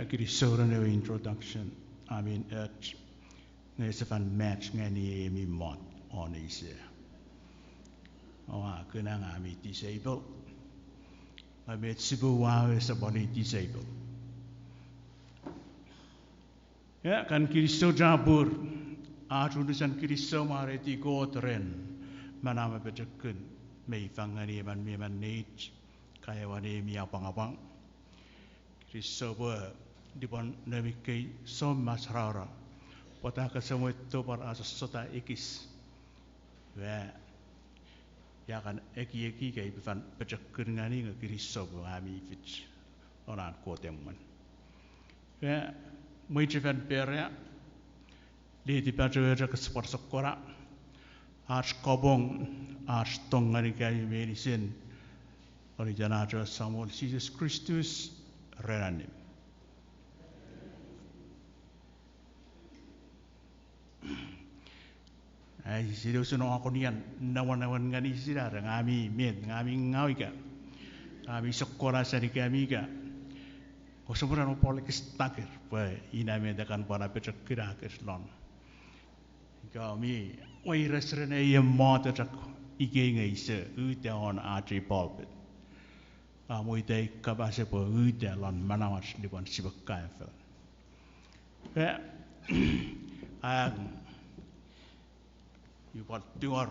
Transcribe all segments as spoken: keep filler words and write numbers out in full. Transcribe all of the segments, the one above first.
Kinisou ren ewe introduction, I mean, och, nge ese fan match ngeni ei mi mot won ei se. Oua kuna nge ami disciple. Nge met sipwe uwau ese pwan ei disciple. Ia, kan kinisou chapur, ach unusen kinisou mwareiti Kot ren manau me pochokun mi fang ngeni emon me emon neich, kaewan ei mi apwangapwang. Kinisou pwe lipwen noum ikei sou mas rara, pwata kese mwo tupwen a sossota ekis. Ua, ia kan ekieki ika ipwe fan pochokun ngeni nge kinisou pwe ami fich lon an Kot emwen. Ua, mwichefen Perea, letipach ewe chok ese pwan sokkona, ach kapong, ach tong ngenikemi meinisin, lon iten ach ewe Samol Jises Kristus, ren annim. Ai, sise usun oua kon ian namonamen ngeni sina, nge ami met, nge ami ngau ika, nge ami sokkona senikemi ika, ouse mwo ren pwal ekis takir, pwe ina met a kan pwan apochokkuna kich lon. Ika mi weires ren ei mot chok ikei nge ise uta won ach ei pulpit. Amo ita ei kapas epwe uta lon manauach lipwen sipwe kaeo fengen. E, ang, ipwal tungor.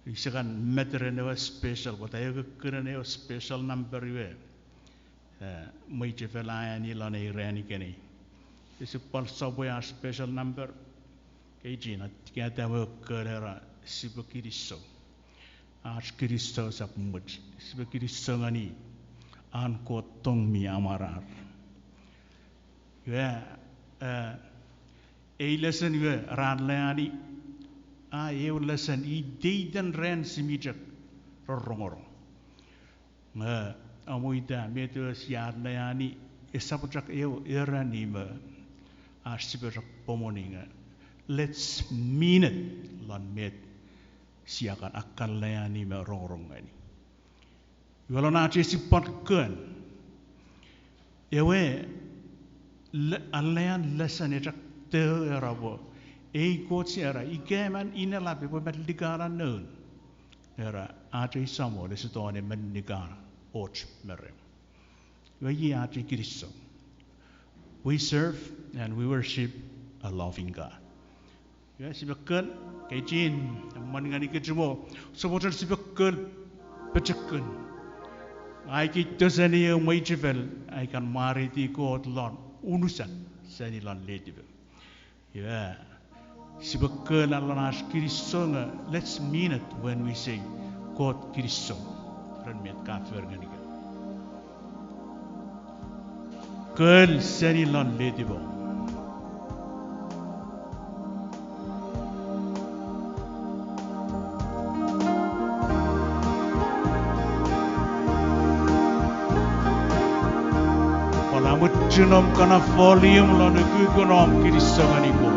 Ise kan met ren ewe special, pwata ewe kukkunen ewe special number iwe, e, mwichefel a ani lon ei ran ikenai. Ese pwal sopwe ach special number. Keichin, attikata ewe kon era sipwe kinisou. Ach kinisou esap much. Sipwe kinisou ngeni an Kot tong mi amwarar. Iwe, e, ei lesen iwe ra alleani, a eu lesen iteiten ran sia mi chok rongorong. Nge, amo ita met ewe sia alleani, esap chok eu ereni me ach sipwe chok pomoni nge, let's mean it lon met sia kan akkalleani me rongorong ngeni. Iwe lon ach ei sipwe pwan kon, ewe, le-, allean lesen e chok teu era pwe, ei Kot sia era, ika emon inelap epwe melikala noun, era, ach ei Samol ese tongeni melikala och me rem. Iwe iei ach ei kinisou. We serve and we worship a loving God. Iwe sipwe kon, keichin, emon ngeni kich mo, sopwosopwochun sipwe kon pochokun. Ai kito seni ewe mwichefel, ai kan mwareiti Kot lon unusan seni lon letipem. Iwe, sipwe kon lon ach kinisou nge, let's mean it when we say, Kot kinisou ren met ka fori ngenikemi. Kon seni lon letipom. Pwal amuchunom kana volume lon ukukun om kinisou ngeni Kot.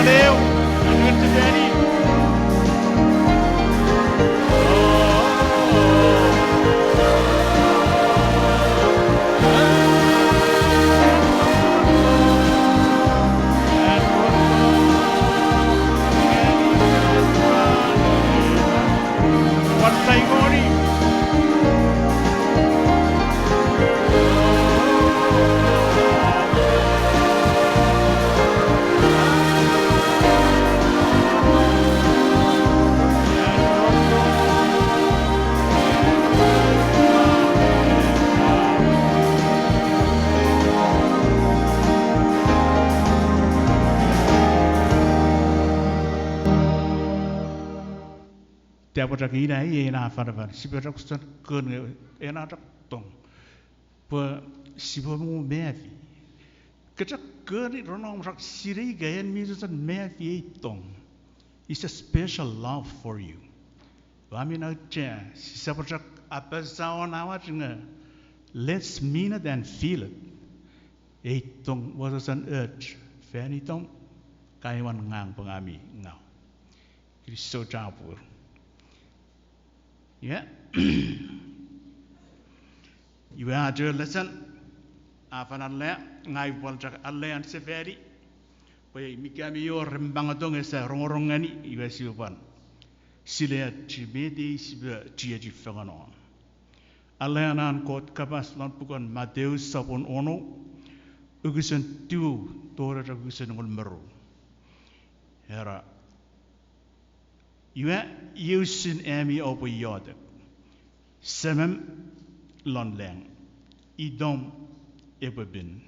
Leu, anwet sefani. Pwan saingoni. Tapwechok ina ei ena afanafan, sipwe chok sen kon nge ena chok tong. Pwe sipwe mo mefi. Ke chok koni ren om chok sinei ika en mi sen mefi ei tong. It's a special love for you. Ua mi auchea, sisapw chok apasa won awach nge, let's mean it and feel it. Ei tong wesewesen och fan itom, ka iwan ngang pwe ngang mi ngaw. Kinisou chapur. Ie. Iwe ach ei lesen, a fen alea, ngang upwal chok alean sefali, pwe mi kami wor ren mangatong ese rongorong ngeni, iwe sipwe pwan silei ach met ei sipwe chiechi fengen won. Alean an Kot kapas lon puken Mateus sopun ono, wokisin tiu tori chok wokisin engol me ru. Era, iwe, iei usun ami oupwe iotek: Semem lon lang, itom epwe pin,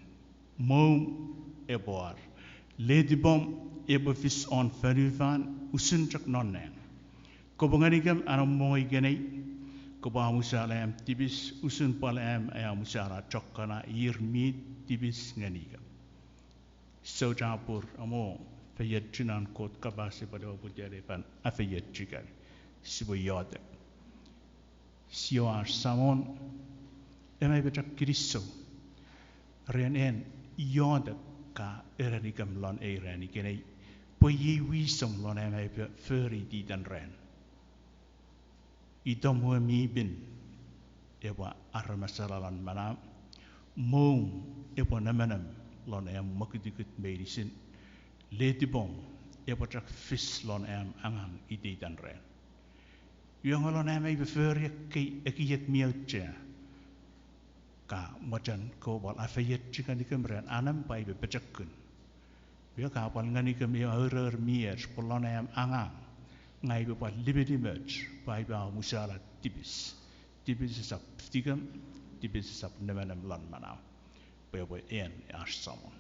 mwom epwe war, letipom epwe fis won fonufan usun chok non nang. Kopwe ngenikem anomong ikenai, kopwe amusala am tipis usun pwal am aia amusala chokkana ir mi tipis ngenikem. Sou chapur, amo, feiochun an Kot kapas epwe pwal epwe putiale pwan afeiochukar. Sipwe iotek. Sia, ar Samon, am aipwe chok kinisou ren en iotek ka erenikem lon ei ran ikenai, pwe iei wisom lon am aipwe fori iteiten ran. Itom we mi pin epwe aramasala lon manauom, mwom epwe nemenem lon am mokutukut meinisin, letipom epwe chok fis lon am angang iteiten ran. Iwe nge lon am aipwe fori ekkei ekiek mi auchea, ka mochen kopwe pwal afeiochu ngenikem ren anem pwe aipwe pochokun. Iwe ka pwal ngenikem ew aurour mi och pwe lon am angang, ngang upwe pwal limelimoch pwe aipwe amusala tipis. Tipis esap fitikem, tipis esap nemenem lon manauom, pwe epwe en ar Samon.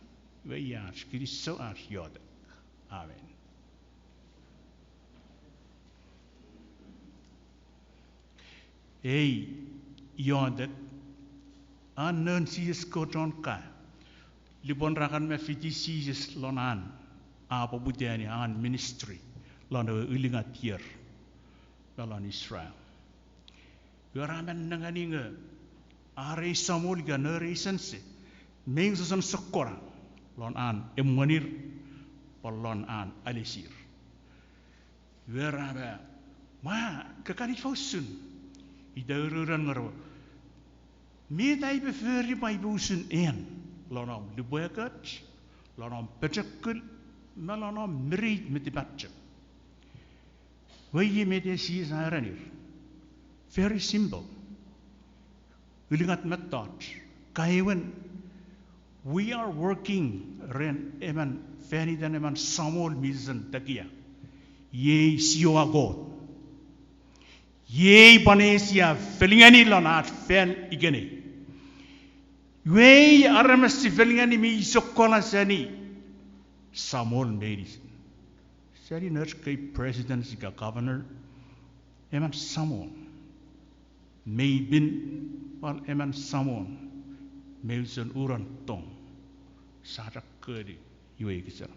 Iwe iei ach kinisou, ach iotek. Amen. Ei iotek, an noun Jises kewe chon kaeo, lupwen ra kan me fiti Jises lon an a poputani an ministry lon ewe ulungat ier me lon Israel. Iwe ra men nengeni nge ar ei samol ika nour ei sense mi wesewesen sokkona lon an emwenir pwan lon an alisiir. Iwe ra me, mwa, ke kan ifa usun? Ita ururun ngerou, met aipwe fori pwe aipwe usun en lon om lipwe ekkoch, lon om pochokul, me lon om mirit me tipachem. Iwe iei met Jises a erenir. Very simple. Ulungat mettoch, kaewin, we are working ren emon, fan iten emon samol mi wesewesen tekia. Iei Jiowa Kot. Iei pwan ei sia fel ngeni lon ach fel ikenai. Iwe ei aramas si fel ngeni mi sokkona seni samol meinisin. Seni nouch kei president ika governor, emon samol mi pin, pwal emon samol mi wesewesen uren tong. Sa chok koni iwe ikisena.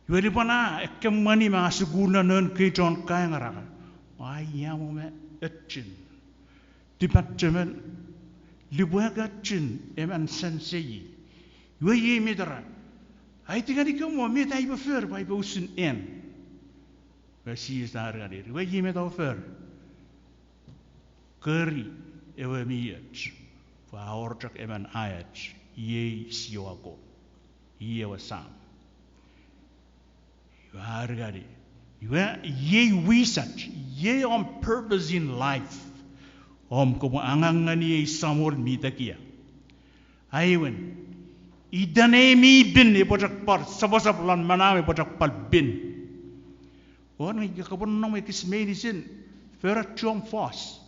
Iwe lupwen a ekkemweni me a sukuno noun kei chon kaeo nge ra, a iamo me ochun, tipachemen, lipwe ekkochun emon sense. Iwe iei met ra, Aiti ngenikemi met aipwe fori pwe aipwe usun en. Iwe Jises a ura ngenir, iwe iei met oupwe fori: Kori ewe mi och, pwe a wor chok emon a och, iei Jiowa Kot, i ewe Sam. Iwe a ura ngeni, iwe iei wisach, iei om purpose in life, om kopwe angang ngeni ei Samol mi tekia. Aewin, itan ei mi pin epwe chok pwal soposop lon manauom, epwe chok pwal pin. Wor nge ika kopwe nom ekis meinisin, fori chom fos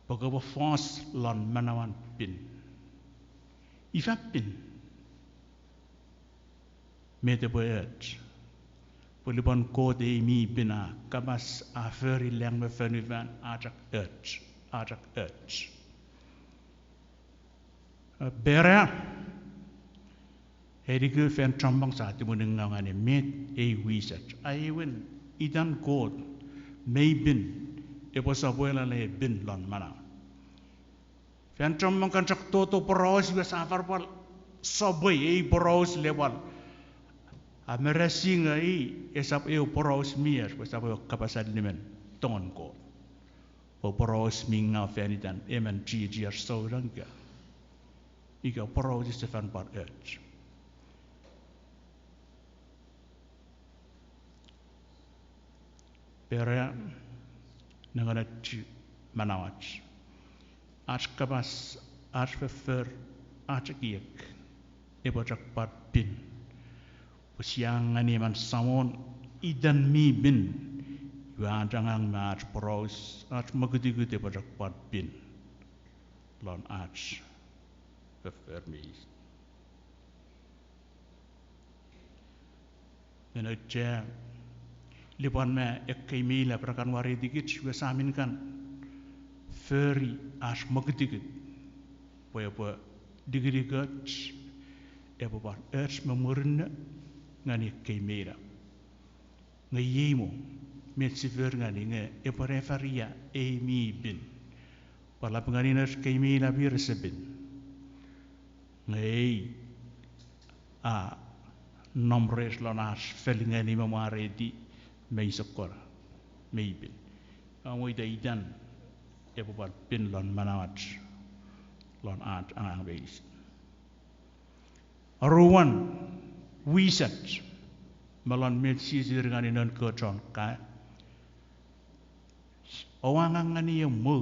pwe kopwe fos lon manauan pin. Ifa pin? Met epwe och? Pwe lupwen Kot ei mi pin a kapas, a fori lang me fonufan, a chok och, a chok och. Pera, eniku fan chommong sia tumunungaw ngeni met ei wisach. Aewin, itan Kot mi pin epwe sopwela le pin lon manau. Fan chommong kan chok toto poraus iwe sia far pwal sopwei ei poraus le pwal amarasi nge i esap eu poraus mi och, pwe esap eu kapas allimen tongen Kot. Pwe poraus mi ngaw fan itan emon chiechier souleng ika, ika poraus ese fan pwal och. Pera, nengeni ach manauach, ach kapas, ach foffor, ach ekiek epwe chok pwal pin. Pwe sia ngeni emon Samon itan mi pin, iwe ach angang me ach poraus, ach mokutukut epwe chok pwal pin lon ach foffor mi Nge nouch, lupwen me ekkei mi lap ra kan waretikich, iwe sia men kan fori ach mokutukut pwe epwe likilik och, epwe pwan och me murinno ngeni ekkei mi lap. Nge iei mo met si fori ngeni nge epwe ne fori ia ei mi pin. Pwe lap ngeni nouch kei mi lap ir ese pin. Nge ei a nom rech lon ach fel ngeni me mwareiti mei sokkona, mei pin. Amo ita itan epwe pwan pin lon manauach, lon ach angang meinisin. Aruan, wisach me lon met Jises a iri ngeni noun kewe chon kaeo. Oua angang ngeni ew mwo,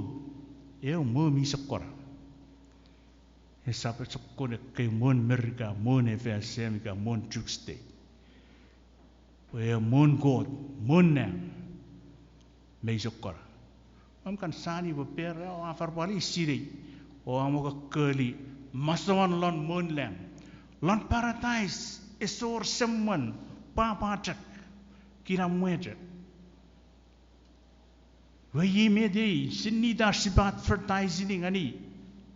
ew mwo mi sokkona. Esap sokkun ekkei mwon Merika, mwon F S M ika mwon Chuuk State. Pwe ew mwon Kot, mwon nang, mei sokkona. Om kan sani pwe pere oua far pwal sinei, oua mo kokkoli masoan lon mwon lang. Lon paradise ese wor semwen, pwapwa chok, kinamwe chok. Iwe iei met ei, sinita sipwe advertise-ini ngeni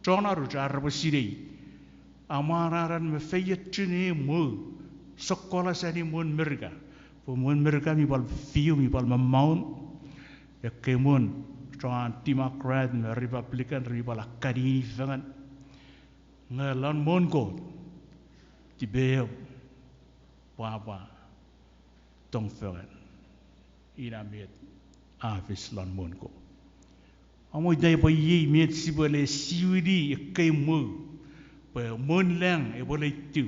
chon aruch ar repwe sinei amwararen me feiochun ei mwo, sokkola seni mwon Merika. Pwe mwon Merika mi pwal fiu, mi pwal mamaun. Ekkei mwon, chon Democrat me Republican, repwe pwal akkanini fengen. Nge lon mwon Kot, tipeeu, pwapwa, tong fengen. Ina met a fis lon mwon Kot. Amo ita pwe iei met sipwe le siwini ekkei mwo, pwe mwon lang epwe le tiu,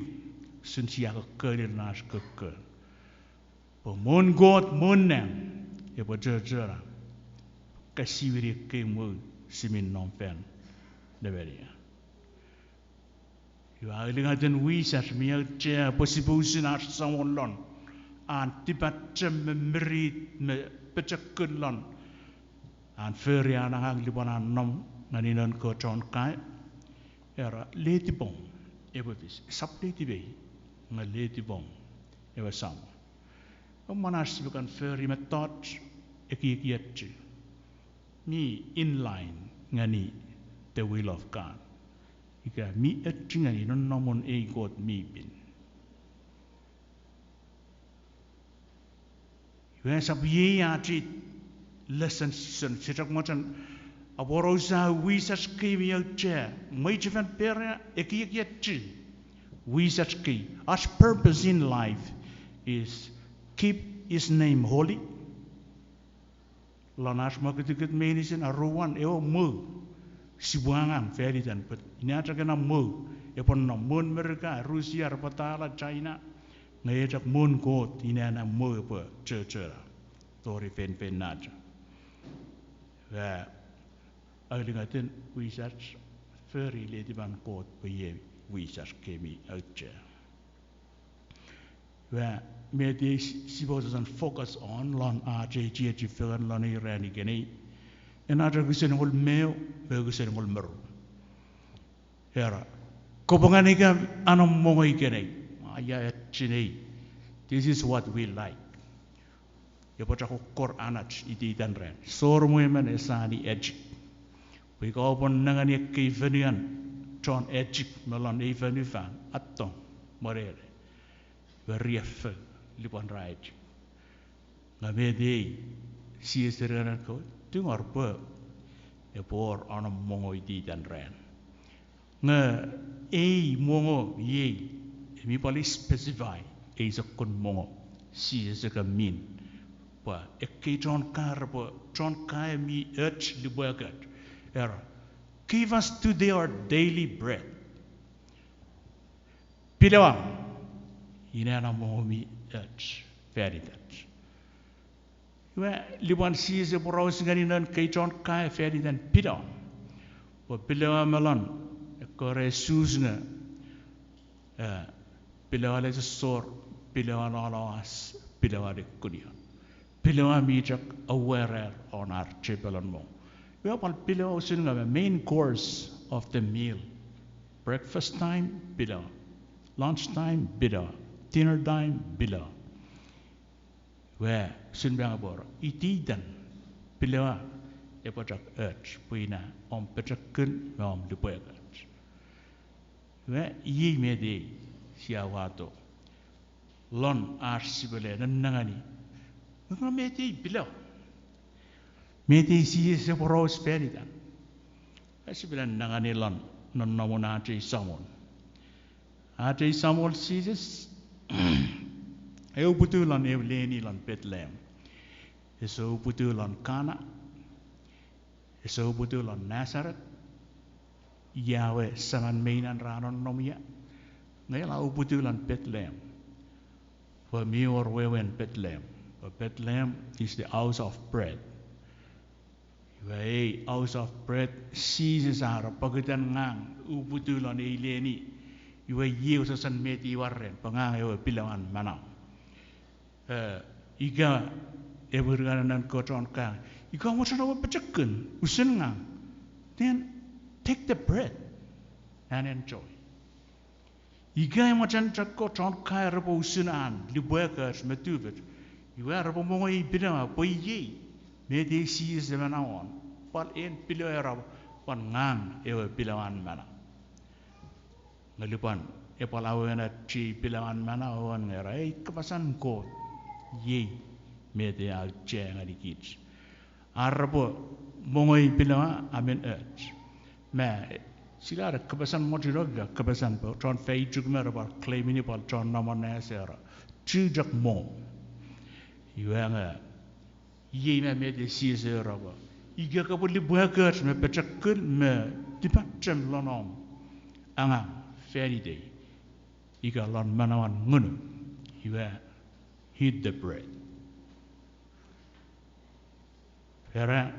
usun sia kokkoli lon ach kokkol. Pwe mwon Kot, mwon nang, epwe chochona, ka siwini ekkei mwo si mi nom fan nemenia. Iwe a ulungatin wisach mi auchea pwe sipwe usun ach Samon lon an tipachem me mirit me pochokun lon an fori an angang lupwen an nom ngeni noun kewe chon kaeo. Era letipom epwe fis, esap letipei, nge letipom ewe Samon. Emon ach sipwe kan fori mettoch, ekiekiachi mi in line ngeni the will of God, ika mi och ngeni nonnomun ei Kot mi pin. Iwe esap iei ach lesson, sise chok mochen aporausa wisach kei mi auchea, mwichefen Perea, ekiekiachi Wisach kei, ach purpose in life is keep his name holy. Lon ach mokutukut meinisin, aruan, ewe mwo sipwe angang fan itan, pwe ina chok ena mwo epwe nom. Mwun Merika, Rusia, repwe tala China, nge e chok mwun Kot ina ena mwo epwe chochona tori feinfeino chok. Ua aulungatin wisach fori letipan Kot pwe iei wisach kei mi auchea. Ua, met ei sipwe focus on lon ach ei chiechi fengen lon ei ran ikenai, ena chok usun engol me ew, me usun engol me ru. Era, kopwe ngenikemi anom mongo ikenai. Aia echinei. This is what we like. Epwe chok kokkor anach iteiten ran. Sor mwo emon esani echik. Pwe ika oupwe nengeni ekkei fonuan chon echik me lon ei fonufan, attong, mwenere, iwe riaffou lupwen ra echik. Nge met ei Jises a ereni ekkewe tungor pwe epwe wor anom mongo iteiten ran. Nge ei mongo iei, mi pwal specify ei sokkun mongo Jises a kamin, pwe ekkei chon kaeo, pwe chon kaeo mi och lipwekach. Era, give us today our daily bread. Pilewam, ina ena mongo mi och fan itach. Iwe, lupwen Jises a poraus ngeni noun kei chon kaeo fan iten pilawa, pwe pilawa me lon, ekkewe re sus nge, eh, pilawa lesosor, pilawa loloas, pilawa likunion. Pilawa mi chok awerer won ar chepelen mongo. Iwe pwal pilawa usun nge main course of the meal. Breakfast time, pilawa. Lunch time, pilawa. Dinner time, pilawa. Iwe, usun pwe ngang upwe ura, iteiten pilawa epwe chok och pwe ina om pochokun me om lipwekach. Iwe, iei met ei sia wato lon ach sipwe le nennengeni, nge met ei pilawa, met ei Jises a poraus fan itan. Ach sipwe le nengeni lon nonnomun ach ei Samol. Ach ei Samol Jises, e uputiw lon ew leni lon Bethlehem. Ese uputiw lon Kana. Ese uputiw lon Nazareth, ia we seman me inan ra nonnom ia. Nge la uputiw lon Bethlehem. Pwe mi wor wewen Bethlehem. Pwe Bethlehem is the house of bread. Iwe ei house of bread, Jises a era pokiten ngang uputiw lon ei leni, iwe iei wesewesen met i war ren, pwe ngang ewe pilawan manau. Eh, ika epwe ru ngeni noun kewe chon kaeo, ika mochen oupwe pochokun usun ngang, then take the bread and enjoy. Ika mochen chok kewe chon kaeo repwe usun an lipwekach me tufich, iwe repwe mongo ei pilawa pwe iei met ei Jises a manau won, pwal en pilawa era, pwan ngang ewe pilawan manau. Nge lupwen epwe la wewen ach ei pilawan manau, ewe nge era ei kapasen Kot, iei met a auchea ngenikich. Ar repwe mongo ei pilawa a men och. Me sila re kapasen mochunok ika kapasen pwe chon feichuk me repwe claimini pwal chon nom won nang ese era, chu chok mongo. Iwe nge iei me met ei Jises a era pwe ika kopwe lipwekach me pochokun me tipachem lon om angang fan itei, ika lon manauen ngunum, iwe eat the bread. Era,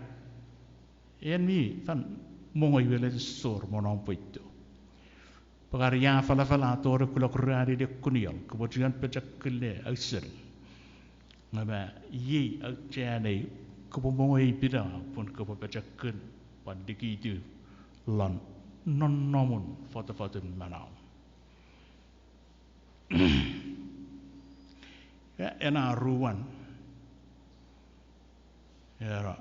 en mi fen mongo iwe lesor me nom feito. Pwe ka ri afalafala tori kulok ruanili kuniol, kopwe chuen pochokun le ausening. Nge ma iei auchean ei, kopwe mongo ei pilawa pun kopwe pochokun pwan likitiw lon nonnomun fotofotun manau. Ena aruan, era,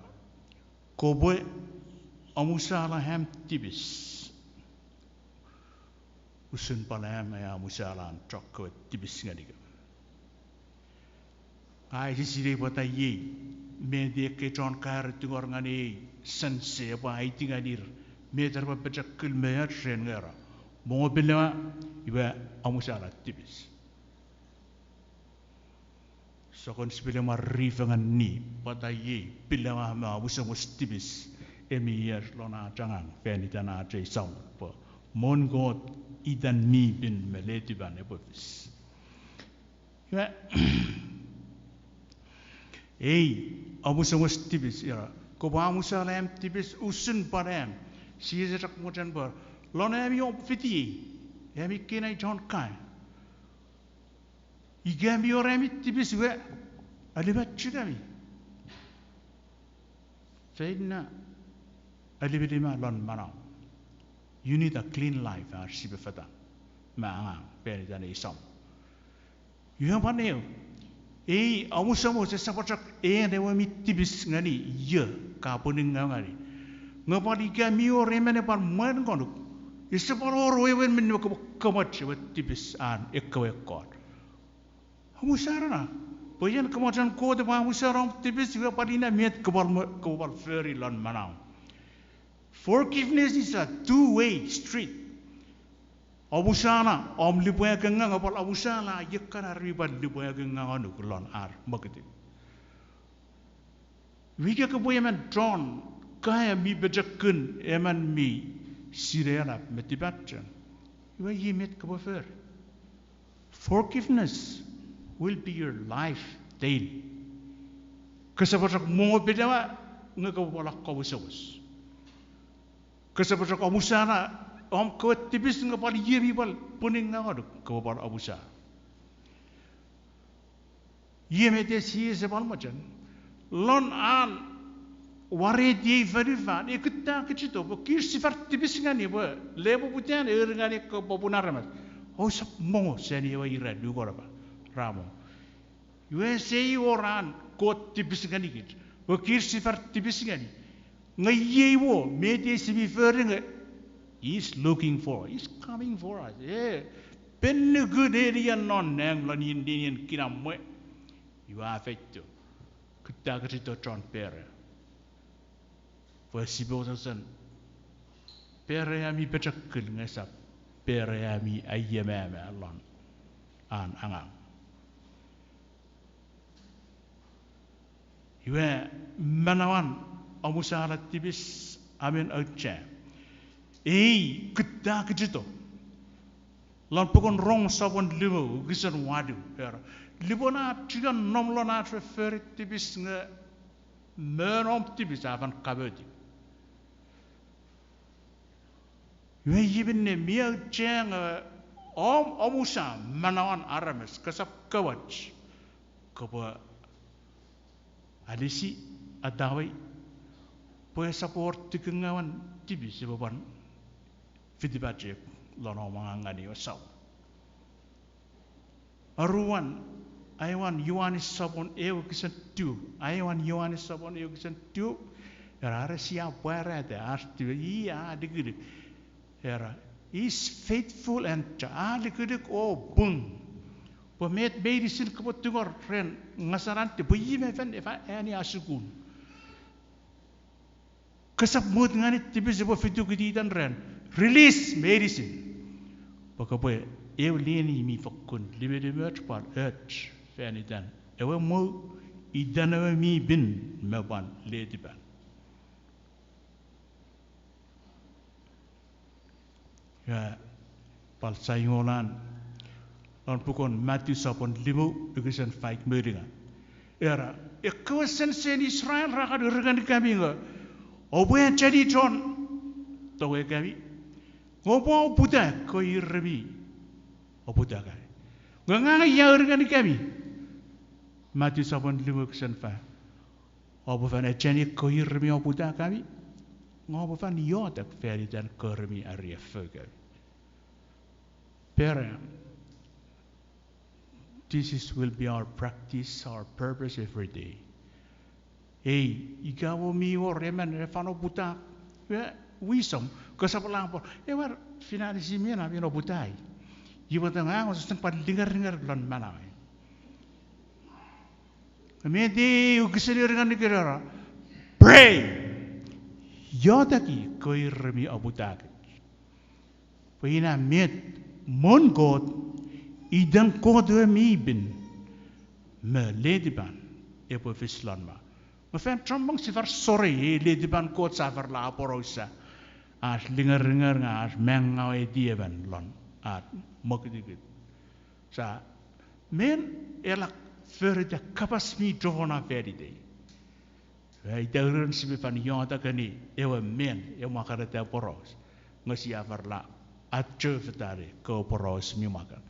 kopwe amusala am tipis usun pwal am aia amusala an chokkewe tipis ngenikem. Ngang ese sinei pwata iei met ekkei chon kaeo ra tungor ngeni ei sense epwe aiti ngenir met repwe pochokul me och ren nge ra Mongo pilewa, iwe, omusala tipis. Sokkun sipwe le mwa rifengen ni, pwata iei pilewa me omusomus tipis, e mi ier lon ach angang fan itan ach ei Samon, pwe mon Kot itan mi pin me letipan epwe fis. Iwe, ei, omusomus tipis, ira, kopwe omusala am tipis usun pwan am. Jises a chok mochen pwe, lon ami om fitiei, ami kena chon kai, ika mi wor ami tipis iwe, alipa chok ami. Feino, alipa lon manau. You need a clean life, ar sipwe fetan me angang fan itan ei Samon. Iwe pwan eu, ei omusomus esap chok en ewe mi tipis ngeni io ka pwiningau ngeni. Nge pwan ika mi wor emon e pwan mwan ngonuk, ese pwan wor wewen minne kopwe komoch ewe tipis an ekkewe ekkoch. Omusano na. Pwe ien komochun Kot epwe omusano om tipis, iwe pwan ina met kopwe pwal mo-, kopwe pwal fori lon manau. Forgiveness is a two-way street. Omusano om lipwe ekenganga, pwal omusano ekkana ar mi pwal lipwe ekenganga ngonuk lon ar mokutuk. Iwe ika kopwe emon chon kaeo mi pochokun, emon mi sinenap me tipachem, iwe iei met kopwe fori. Forgiveness will be your life daily. Kosap chok mongo pilewa nge kopwe pwal akkomusewes. Kosap chok omusano om kewe tipis nge pwal iei mi pwal pwiningau ngonuk kopwe pwal omusano. Iei met Jises a pwal mochen. Lon an wareti ei fonufan, e kutta kechito pwe kich sia far tipis ngeni pwe le poputan eri ngeni ekkewe popun aramas. Ousap mongo seni ewe ira lukonopa ra mongo. Iwe ese wor an Kot tipis ngenikich pwe kich sia far tipis ngeni. Nge iei wo met sia mi fori nge, he's looking for, he's coming for us. E, pwe nukun eni a non nang lon ien, ien kinamwe. Iwe a feito, kutta kechito chon Perea. Pwe sipwe otosen Perea mi pochokun nge esap Perea mi aiamama lon an angang. Iwe, manauan omusala tipis a men auchea. Ei kutta kechito lon puken Rom sopun limu wokisin wanu, era, lupwen a chuen nom lon ach fofori tipis nge mwen om tipis a fen kamotiw. Iwe iei minne mi auchea nge om omusa manauan aramas, kosap komoch kopwe alisi, atawei, pwe esap wor tikingawen tipis epwe pwan fiti pachek lon om angang ngeni ewe Samon. Aruan, aewan Ioanes sopun ew wokisin tiu, aewan Ioanes sopun ew wokisin tiu, era are sia pwarata ach tipis, i a likilik. Era, he's faithful and ju-, a likilik o pung. Pwe met meinisin kopwe tungor ren ngasanan tipis, pwe i me fen ewe ani asukun. Kosap mut ngeni tipis epwe fitukititan ren. Release meinisin. Pwe kopwe ew leni mi fokkun limelimoch pwan och fan itan ewe mwo, itan ewe mi pin me pwan letipan. Ia, pwal saingolan, lon puken Matthew sopun limu wokisin faik me ulungat. Era, ekkewe sensen Israel ra kan ur ngenikemi nge oupwe echeni chon tongekemi, nge oupwe oputa ekkewe ir mi oputakemi. Nge ngang ia ur ngenikemi? Matthew sopun limu wokisin faik. Oupwe fen echeni ekkewe ir mi oputakemi, nge oupwe fen iotek fan itan ekkewe ir mi ariaffoukemi. Perea, this is, will be our practice, our purpose every day. Ei, ika mo mi wor emon e fen oputa, e, wisom, kosap lapor, ewer, fin anisi mi ena mi oputai. Iwe tong ango sesen pwan lingeringer lon manauei. Met ei wokisin ur ngenikich, era, pray. Ioteki ekkewe ir mi oputakich. Pwe ina met, mon Kot, iten Kot ewe mi pin, me letipan epwe fis lon ma. Nge fan chommong sia far sorei ei letipan Kot sia far la aporausa. Ach lingeringer nge ach mangau eti emon lon ach mokutukut. Sa, men ela forata kapas mi chofona fan itei. Ua ita uren sipwe fan iotek ngeni ewe men, ewe mwakareta poraus. Nge sia far la achofetani kewe poraus mi mwaken.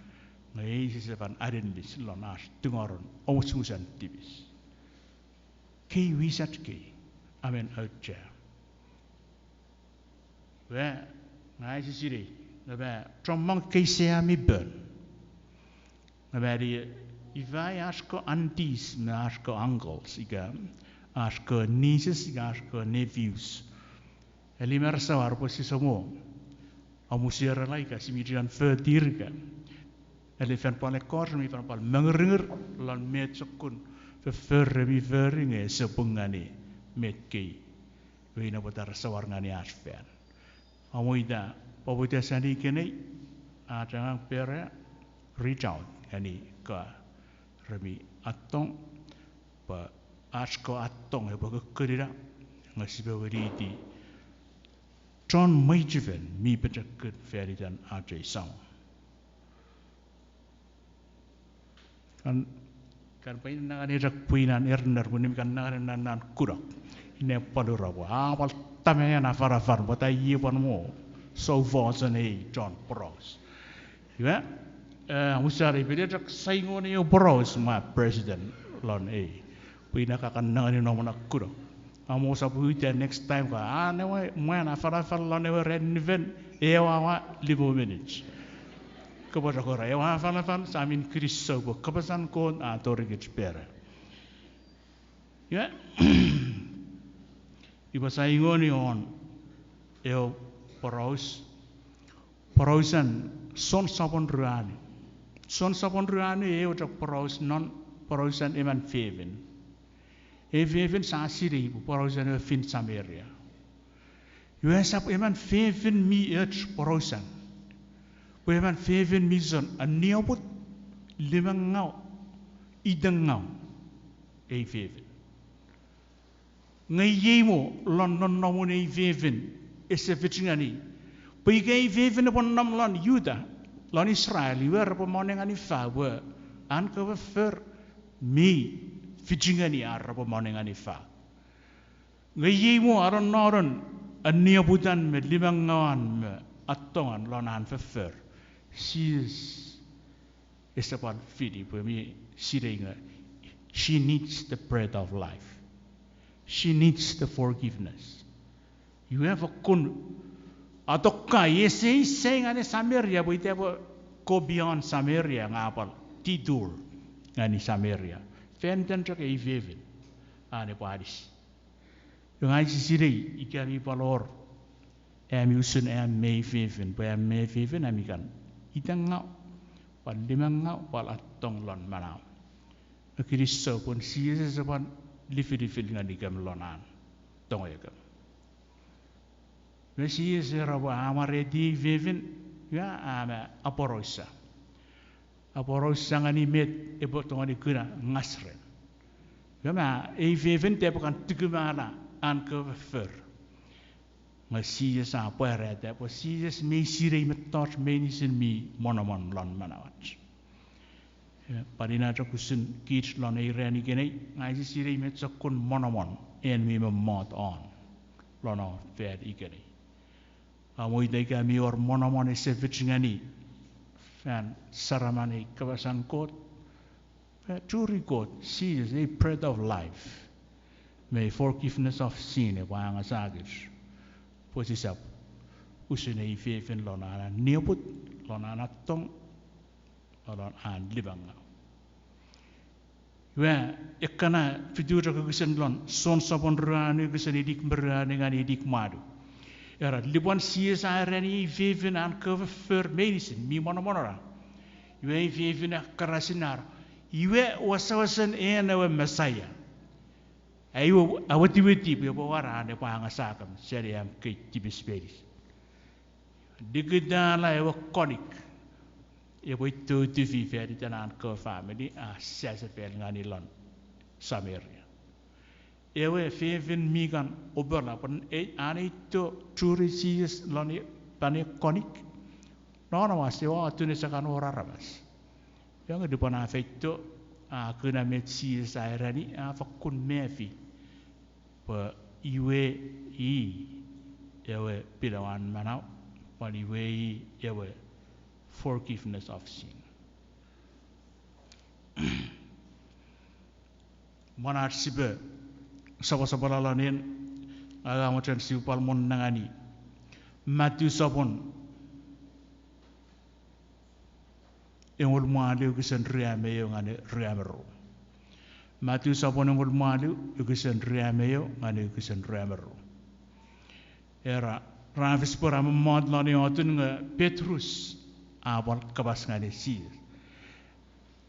Nge ei sise fan aninnis lon ach tungoren omusomusen tipis. Kei wisach kei, a men auchea. Ua, ngang use sinei, nge ma chommong kei sia mi pon. Nge ma ni, ifa ach kewe aunties me ach kewe uncles, ika ach kewe nieces, ika ach kewe nephews. Eli mar sa war pwe sise mo amusierala ika sia mi chuen fotir ika. Eli fan pwal ekkoch mi fan pwal mengiringir lon met sokkun foffor re mi fori nge ese pung ngeni met kei. Iwe ina pwata re sawar ngeni ach fan. Amo ita, pwapwaita seni ikenai, ach angang pere, reach out ngeni ka re mi attong, pwe ach kewe attong epwe kokkonira, nge sipwe winiti chon mwichefen mi pochokun fan itan ach ei Samon. Kan, kan pwe ina nangani chok pwinan erner, pwe nim kan nangani nan, nan kunok. Ine pwal ura pwe, a pwal tamen afanafan, pwata iei pwan mo soufosun ei chon poraus. Iwe, eh, usare pwile chok saingon eu poraus ma president lon ei. Pwe ina ka kan nangani nom na kunok. Amo sap uta next time ka, a, newe mwan afanafan lon ewe ran nifen, ewe awa limo minich. Kopwe chok ura, ewe afanafan, sa men kinisou pwe kapasen Kot a torikich pere. Iwe, ipwe saingoni won ewe poraus, porausen Son sopun ruanu. Son sopun ruanu ewe chok poraus non porausen emon fefin. Ei fefin sa sinei pwe porausen ewe fin Samaria. Iwe sap emon fefin mi och porausan. Pwe emon fefin mi son annioput, limengau, itengau. Ei fefin. Nge iei mo lon nonnomun ei fefin, ese fich ngeni. Pwe ika ei fefin epwe nom lon Juta, lon Israel, iwe repwe monengani fau pwe an kewe foffor mi fich ngeni ar repwe monengani fau. Nge iei mo a nonnonon annioputan me limengauan me attongan lon an foffor. Jises ese pwan fini pwe mi sinei nge she needs the bread of life. She needs the forgiveness. Iwe fokkun atokka ese isei ngeni Samaria pwe ita pwe go beyond Samaria nge a pwal detour ngeni Samaria. Fan iten chok ei fefin an epwe anis. Iwe ngang use sinei ika mi pwal wor ami usun am mei fefin, pwe am mei fefin ami kan itengau, pwal limengau, pwal attong lon manau. Nge kinisou pwe Jises ese pwan lifilifil ngenikem lon an tongekem. Me Jises era pwe a mwareiti ei fefin, iwe a ma aporausa. Aporausa ngeni met epwe tongeni kuna ngas ren. Iwe ma ei fefin epwe kan tukumala an kewe foffor. Nge Jises a pwarata pwe Jises mei sinei mettoch meinisin mi monomon lon manauach. Pwan ina chok usun kich lon ei ran ikenai, ngang use sinei met sokkun monomon en mi mommot won lon om fan ikenai. Amo ita ika mi wor monomon ese fich ngeni fan saraman ei kapasen Kot, churi Kot, Jises, ei bread of life, me forgiveness of sin epwe angasakich. Pwe sisap usun ei fefin lon an nioput, lon an attong, lon an limengau. Iwe, ekkana fitu chok wokisin lon Son sopun ruanu wokisin inik me ruanu ngeni inik me wanu. Era lupwen Jises a ereni ei fefin an kewe foffor meinisin mi monomonona, iwe ei fefin a karasin ar, iwe wesewesen en ewe Mesaia. Iwe a witiwiti pwe epwe war an epwe angasakem seni am kei tipis meinisin. nikitala ewe konik epwe ito tufi fan iten an kewe famini a sasefal ngeni lon Samaria. Ewe fefin mi kan opola pwe an ito churi Jises lon, lon konik. Non amas ewe atun ese kan wor aramas. Iwe nge lupwen a feito, a kuna met Jises a ereni, a fakkun mefi pwe iwe i ewe pilawan manau, pwan iwe i ewe forgiveness of sin. Mwen ach sipwe sopwosopwololo nen, a mochen sipwe pwal mon nengeni Matu sopwun engol me wanu wokisin rue me eu ngeni rue me ru. Matu sopwun engol me wanu wokisin rue me eu ngeni wokisin rue me ru. Era, ra fis pwe ra mommot lon ewe atun nge Petrus a pwal kapas ngeni Jises,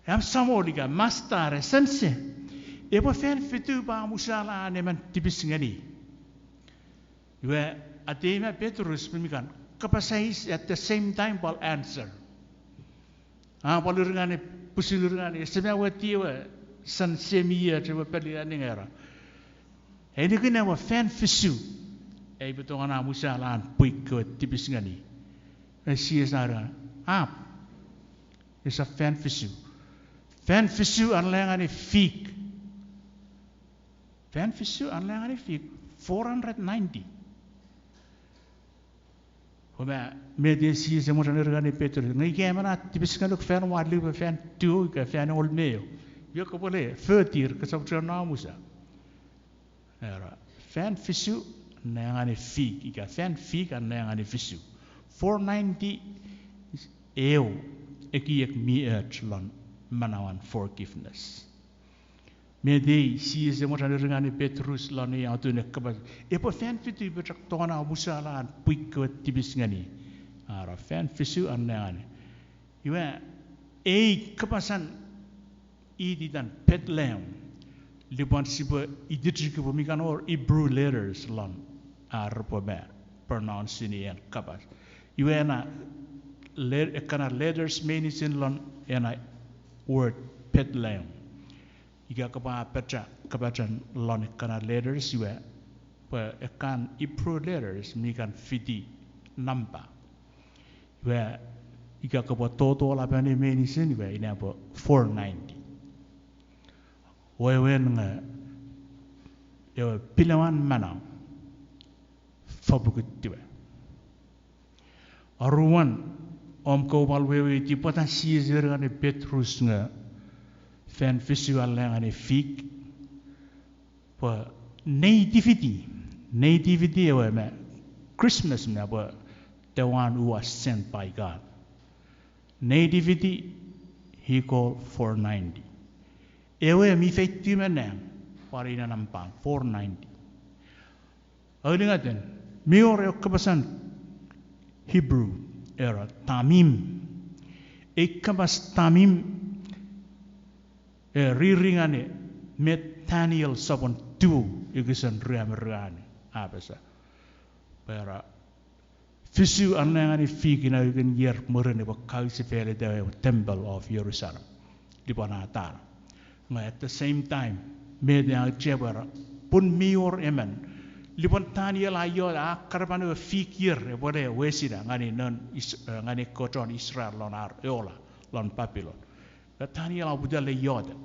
am Samol ika Masta are sense, epwe fan fitu pwe a musala an emon tipis ngeni? Iwe, atei me Petrus mi kan kapas eis at the same time pwal answer. A pwal ir ngeni, pwisin ir ngeni, ese mwo weti ewe sense mi och ewe peli a ningera. Ei nukun ewe fan fisu, ei pwe tongeni a musala an pwi kewe tipis ngeni. E Jises a era, ap, esap fan fisu. Fan fisu a le ngeni fik. Fan fisu a le ngeni fik, four hundred ninety. Pwe ma, met Jises e mochen ereni Petrus, nge ika emon a tipis ngonuk fan walu me fan tiu ika fan engol me eu, iwe kopwe le fotir, kosap chuen no musa. Era, fan fisu a le ngeni fik, ika fan fik a le ngeni fisu. Four ninety, eu ekiek mi och lon manauen forgiveness. Met ei Jises e mochen ereni Petrus lon ei atun e kapas, epwe fan fitu pwe chok tongeni a musala an pwi kewe tipis ngeni? Era, fan fisu a le ngeni. Iwe, ei kapasen ititan Bethlehem, lupwen sipwe itichiki pwe mi kan wor Hebrew letters lon ar repwe ma pronounce-ini en kapas. Iwe ena, ekkana letters meinisin lon ena word Bethlehem, ika kopwe apacha kapasen lon ekkana letters iwe, pwe ekkan Hebrew letters mi kan fiti nampa. Iwe, ika kopwe total apani meinisin iwe ina pwe four ninety. Wewen nge ewe pilawan manau fopwukutiw. Aruan, om kopwe pwal weweiti pwata Jises ereni Petrus nge fan fisu a le ngeni fik, pwe Nativity, Nativity ewe me Christmas me pwe the one who was sent by God. Nativity, he called four ninety. Ewe mi feitiw me nang, pwal ina nampan four ninety. Aulungatin, mi wor ewe kapasen Hebrew, era tamim. Ei kapas tamim, e riri ngeni met Daniel sopwun tiu wokisin rue me ruanu a apasa, pwe era, fisu a le ngeni fik ina ukukun ier mwirin epwe kausefalita ewe temple of Jerusalem, lupwen a tano. Nge at the same time, met a auchea pwe era, pun mi wor emon, lupwen Daniel a iotek, a karapan ewe fik ier epwe le wesina ngeni non, ngeni ekkoch chon Israel lon ar eola lon Papilon. Nge Daniel a poputa le iotek.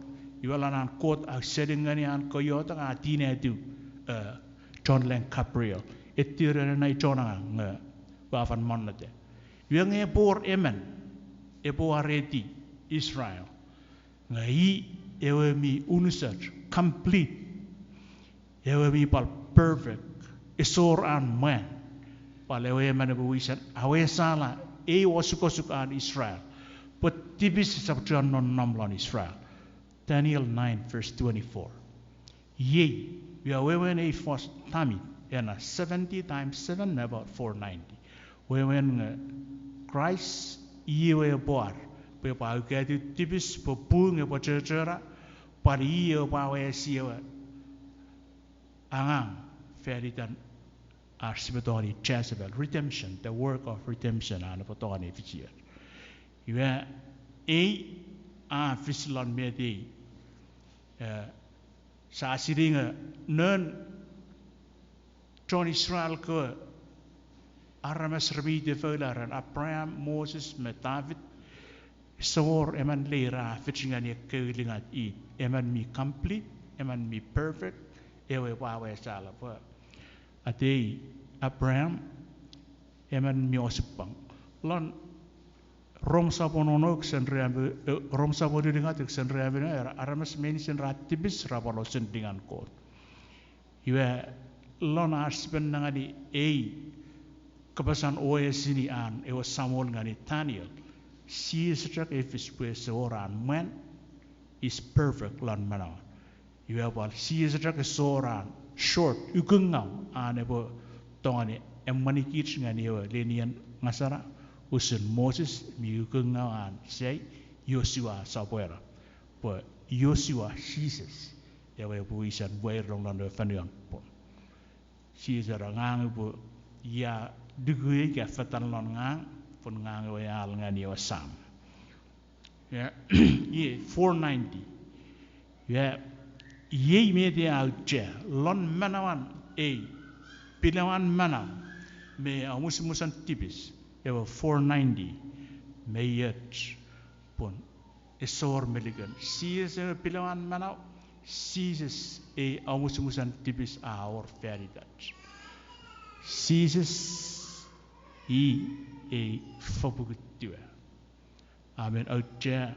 Iwe lon an Kot ausening ngeni an kewe iotek a tinatiw chon lang Gabriel, ettir ena chon angang nge ua fen monneta. Iwe nge epwe wor emon epwe wareti Israel, nge i ewe mi unusoch, complete, ewe mi pwal perfect, ese wor an mwan, pwal ewe emon epwe wisen awesala ei osukosuk an Israel, pwe tipis esap chuen nonnom lon Israel. Daniel nine verse twenty-four. Iei, iwe wewen ei fos tamim, ena seventy times seven, about four ninety. Wewen nge Kraist i ewe epwe war, pwe epwe aukatiw tipis pwe pung epwe chochora, pwal i ewe epwe awesi ewe angang fan itan Ar sipwe tongeni Jezebel, redemption, the work of redemption, an epwe tongeni fisir. Iwe, ei, a fis lon met ei, eh, sa sinei nge non chon Israel kewe aramas re mi tefoula ren Abraham, Moses, me David, ese wor emon leira a fich ngeni ekkewe ulungat it emon mi complete, emon mi perfect, ewe pwe a wesala pwe atei Abraham, emon mi osupwang. Lon Rom sopwun ono wokisin ruanu, eh, Rom sopwun ulungat wokisin ruanu, era aramas meinisin ra tipis ra pwal osun lingan Kot. Iwe, lon ar sipwe nengeni ei kapasen oesini an ewe Samol ngeni Daniel, Jises chok e fis pwe ese wor an mwan, is perfect lon manauan. Iwe pwal Jises chok ese wor an short, ukungau, an epwe tongeni emwenikich ngeni ewe lenien ngasena, usun Moses mi ukungau an sai, Joshua sopweno. Pwe Joshua Jises, ewe epwe wisen weirong lon ewe fonuan pwon. Jises era ngang upwe ia luku ika fetan lon ngang, pun ngang ewe al ngeni ewe Sam. Ia, iei four ninety. Ia, iei met a auchea lon manauan ei pilawan manau me amusamusen tipis, ewe four ninety, me ioch pun ese wor meliken. Jises ewe pilawan manau, Jises ei amusamusen tipis a wor fan itach. Jises i ei fopukutua. A men auchea,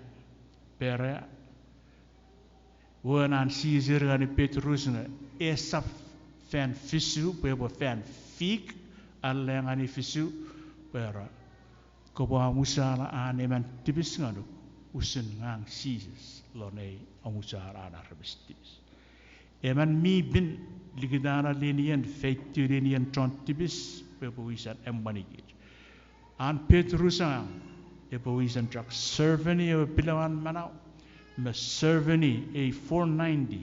pera, won an Jises eri ngeni Petrus nge esap fan fisu pwe epwe fan fik, ale ngeni fisu, pwe era, kopwe amusala an emon tipis ngonuk, usun ngang Jises lon ei amusala an aramas tipis. Emon mi pin likitala lenien, feitiw lenien chon tipis, pwe epwe wisan emwenikich. An Petrus angang, epwe wisan chok serve-ni ewe pilawan manau, me serve-ni ei four ninety,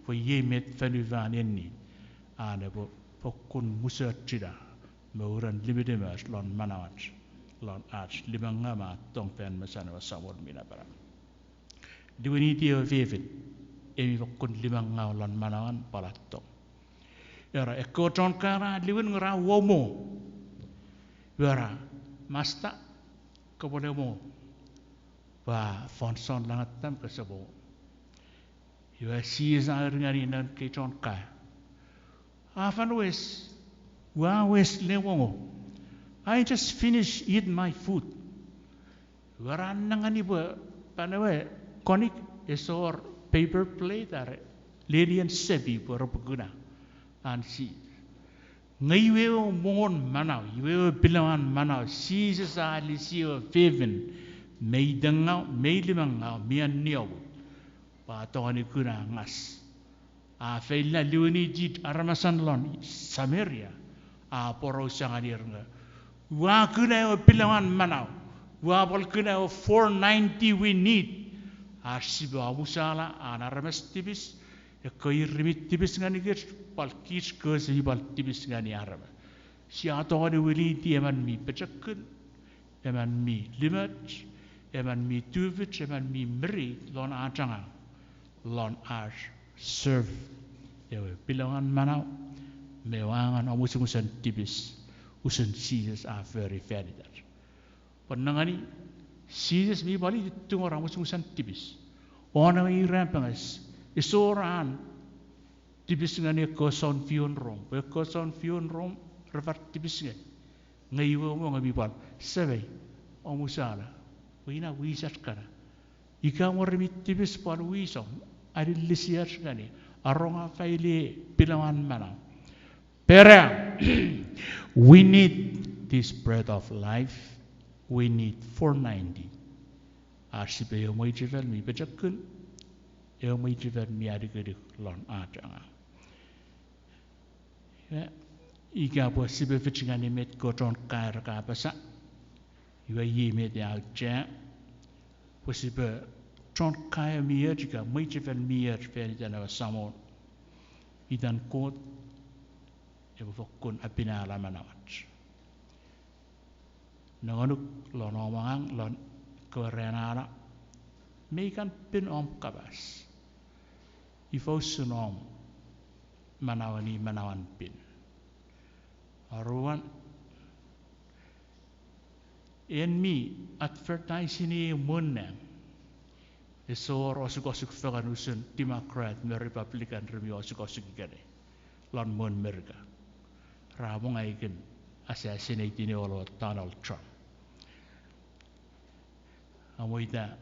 pwe iei met fonufan enni, an epwe fokkun musochina, me uren limitlimoch lon manauach, lon ach limengaw me tong fan mesen ewe Samol mi Napanap. Liwiniti ewe fefin, e mi fokkun limengaw lon manauan pwal a tong. Era ekkewe chon kaeo ra liwin nge ra uomo. Era, Masta, kopwele mo. Pwe fansoun langatam kosapw mo. Iwe Jises a eri ngeni noun kewe chon kaeo, a fen wes, ua wes le wongo. I just finish eat my food. Ua ra nengeni pwe pwan ewe konik, ese wor paper plate are lenien sepi pwe repwe kuna an Jises. Nge iwe ewe mongon manau, iwe ewe pilawan manau, Jises a alisi ewe fefin, mei tengaw, mei limengau, mi annioput, pwe a tongeni kuna ngas. A feila liwiniti aramasan lon Samaria, a aporausa ngenir nge, ua kuna ewe pilawan manau, ua pwal kuna ewe four ninety we need, ach sipwe amusala an aramas tipis, ekkewe ir mi tipis ngenikich, pwal kich kewe sia pwal tipis ngeni aramas. Sia tongeni winiti emon mi pochokun, emon mi limoch, emon mi tufich, emon mi mirit lon ach angang, lon ach serve ewe pilawan manau, me ewe angangen amusamusen tipis, usun Jises a fori fan itach. Pwe nengeni, Jises mi pwal tungor amusamusen tipis. Won ewe irapenges, ese wor an tipis ngeni ekkewe sounfiun Rom, pwe ekkewe sounfiun Rom, re far tipis ngeni. Nge iwe mo nge mi pwal, Semei, omusala, pwe ina wisach kana. Ika mo re mi tipis pwal wisom, alilisiach ngeni, aronga faili pilawan manau. Pera, we need this bread of life, we need four ninety. Ach sipwe ew mwichefel mi pochokun, ew mwichefel mi alukuluk lon ach angang. Ika pwe sipwe fich ngeni met kewe chon kaeo ra apasa, iwe iei met a auchea, pwe sipwe chon kaeo mi och ika mwichefel mi och fan iten ewe Samon. Itan Kot, epwe fokkun apinala manauach. Nongonuk lon om angang, lon ekkewe ran a no, mei kan pin om kapas. Ifa usun om manaueni manauan pin? Aruan, en mi advertise-ini muun nang, ese wor osukosuk fengen usun Democrat me Republican re mi osukosuk ikenai lon muun Merika. Ra mwo ngang ua assassinate-ini olo Donald Trump. Amo ita,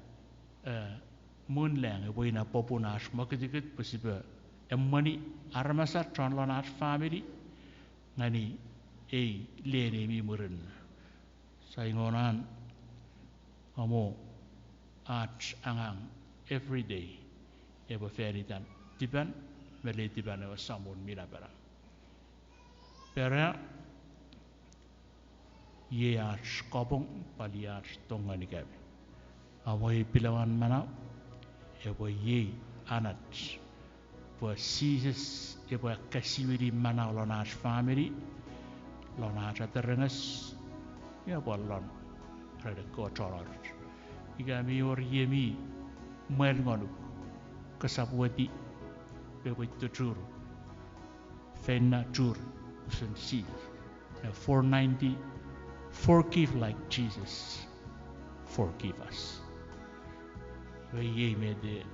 eh, muun lang epwe ina popun ach mokutukut pwe sipwe emweni aramas chon lon ach famini ngeni ei lenei mi murinno. Sai ngonan amo ach angang every day epwe fan itan tipan me letipan ewe Samon mi napanap. Pera, iei ach kapong pwal iei ach tong ngenikemi. Amo ei pilawan manau epwe iei anach pwe Jises epwe akkasiwini manau lon ach famini, lon ach aterenges, ia pwal lon ren ekkewe chon och. Ika mi wor iei mi mwal ngonuk, kosap weti pwe epwe ito churuk. Feino churi usun Jises. Forgive like Jesus forgive us. Iwe iei met,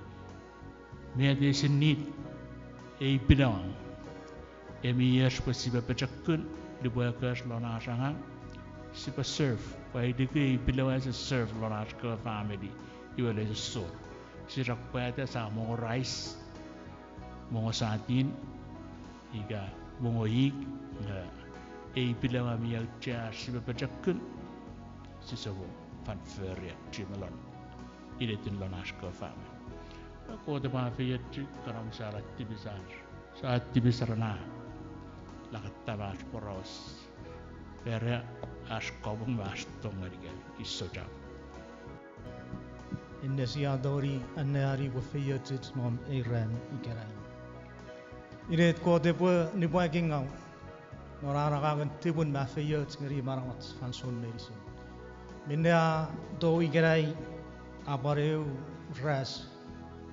met ese need ei pilawan. Ami ach pwe sipwe pochokun lipwe ekkoch lon ach angang, sipwe serve. Pwe ai liki ei pilawan ese serve lon ach kewe famini, iwe le ese sor. Sisap pwata sa mongo rice, mongo satin, ika mongo ik, nge ei pilawan mi auchea sipwe pochokun, sise mo fan fori ach chimelon inetin lon ach kewe famini. Kot epwe afeiochu, kana sa la tipis ach, sa tipis ren a lakat ach poraus. Pera, ach kapong me ach tong ngenikemi, kisochap. Inne sia tongeni anneani pwe feiochuch non ei ran ikenai. Inet Kot epwe nipwakingaw non an angangen tipun me feioch ngeni manauach fansoun meinisin. Minne a tou ikenai a pwan eu ras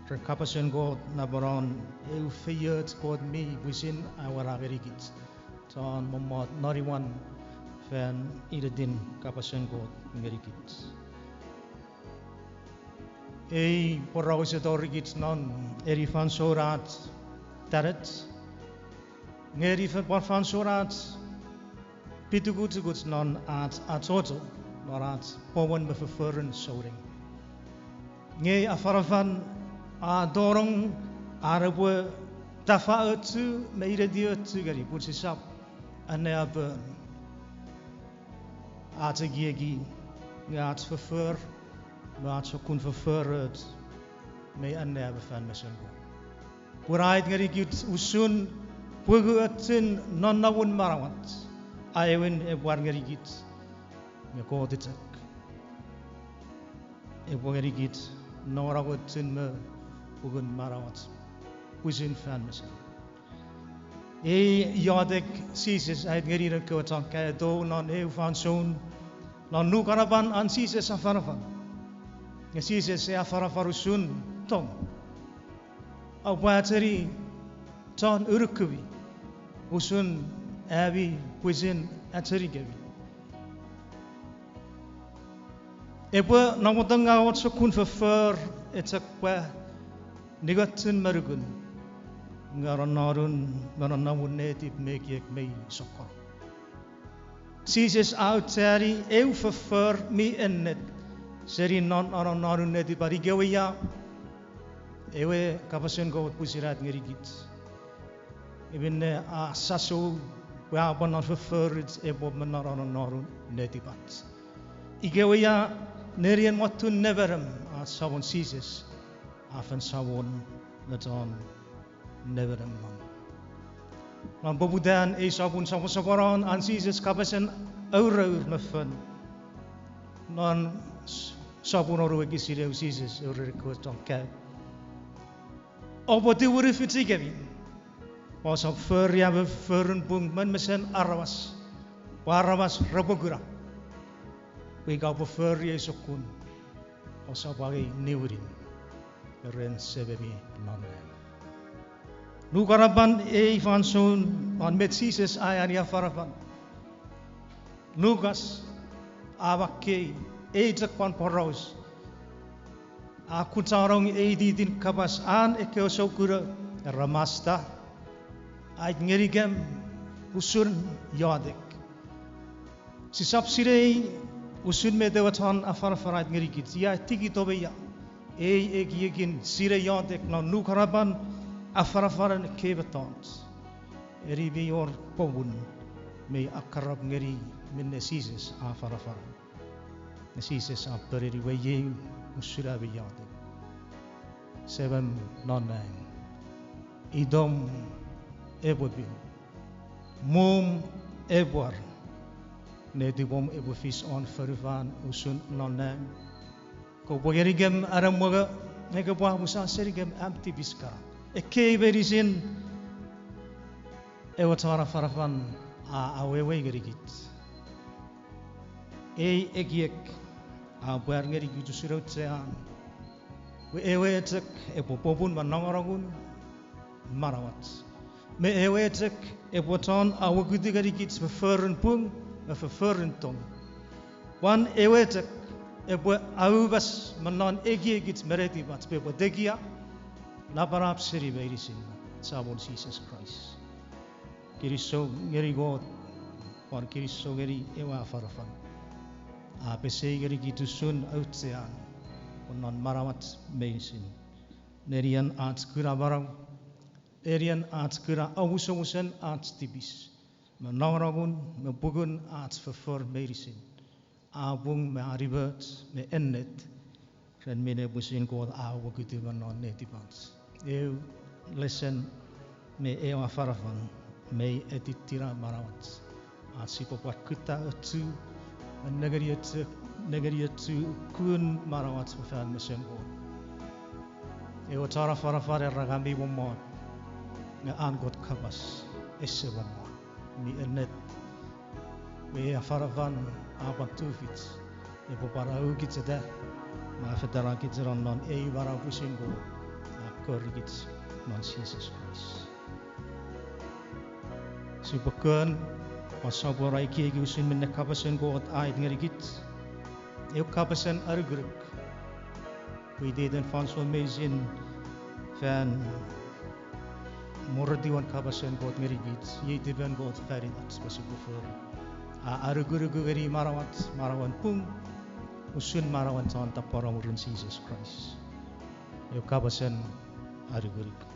ren kapasen Kot, napanapan eu feioch Kot mi pwisin awena ngenikich chon mommot non imwan fan inetin kapasen Kot ngenikich. Ei poraus a torikich non eni fansoun ach tanech, nge eni fen pwan fansoun ach pitukutukuch non ach achocho non ach poweren me fofforun souneng. Nge afanafan a tonong an epwe tafaochu me inetiochu ngeni pun sisap anneapon ach ekieki nge ach foffor me ach sokkun fofforoch mei anneapon fan mesen Kot. Pun a aiti ngenikich usun pwukuochun nonnomun manauach, aewin epwe pwan ngenikich nge Kot chok epwe ngenikich nongonongochun me pwukun manauach pwisin fan mesen. Ei iotek Jises a aiti ngeni noun kewe chon kaeo tou non eu fansoun non nukanapan an Jises afanafan. Nge Jises a afanafan usun tong, oupwe acheni chon unukumi usun ami pwisin achenikemi. Epwe namwotongaw och sokkun foffor, e chok pwe ningochun me nukun, nge nonnomun, nonnomun netip me ekiek mei sokkono. Jises a aucheani eu foffor mi ennet seni non nonnomun netipan ikewe ia ewe kapasen Kot pwisin a aiti ngenikich. Iwe minne a sasou pwe a pwan non fofforich epwe me non nonnomun netipach. Ikewe ia nenien motun nemenem ach Samon Jises a fen Samon me chon nemenem non. Non poputan ei sopun soposoponon an Jises kapasen aurour me fon non sopun oruekisin eu Jises a ereni ekkewe chon kaeo, oupwe tumunu fichikemi Ousap fori ach fofforun pung mwen mesen aramas, pwe aramas repwe kuna. Pwe ika oupwe fori ei sokkun, ousap angei niwinin ren Sememi non nang. Nukanapan ei fansoun, an met Jises a eani afanafan. Lukas a makkei ei chok pwan poraus. A kuchanong ei titin kapas an ekkewe soukuno, era, Masta, ait ngenikem usun iotek. Sisap sinei usun met ewe chon afanafan ait ngenikich, ia tikito me ia. Ei ekiekin sinei iotek non nukanapan afanafanen ekkei mettoch, eni mi wor popun mi akkarap ngeni minne Jises a afanafana. Nge Jises a ponueni, iwe iei usun ami iotek: Semem non nang, itom epwe pin, muum epwe pwar, netipom epwe fis won fonufan usun non nang. Kopwe ngenikem anamongo, nge kopwe apusa senikem am tipis kana. Ekkei meinisin ewe chon afanafan a awewei ngenikich. Ei ekiek a pwar ngenikich usun auchean, pwe ewe chok epwe popun me nongonongun manauach, me ewe chok epwe chon awekuti ngenikich fofforun pung me fofforun tong. Pwan ewe chok epwe aupas me non ekiekich me netipach pwe epwe tekia napanap seni meinisin Samon Jises Kraist. Kinisou ngeni Kot, pwan kinisou ngeni ewe afanafan a pesei ngenikich usun auchean pwe non manauach meinisin, nenien ach kuna manau, nenien ach kuna omusomusen ach tipis, me nongonongun me pungun ach foffor meinisin, a pung me animoch me ennet ren minne pwisin Kot a awekuti me non netipach. Eu lesen me eu afanafan mei etittina manauach, ach sipwe pwan kutta ochu, nengeni ochu, nengeni ochu kun manauach me fan mesen Kot. Ewe chon afanafan era, ngang mi mommot, nge an Kot kapas ese mommot, mi ennet. Pwe ei afanafan a pwan tufich, epwe pwan aukicheta me afetanakich non ei manau pwisin Kot a korikich non Jises Kraist. Sipwe kon, pwan sopweno ekieki usun minne kapasen Kot a aiti ngenikich. Eu kapasen anukunuk. Pwe iteiten fansoun meinisin fan moretiwen kapasen Kot ngenikich, iei tipen Kot fan itach pwe sipwe fori. A anukunuku ngeni manauach, manauen pung, usun manauen chon tapweno mwirin Jises Kraist. Eu kapasen anukunuk.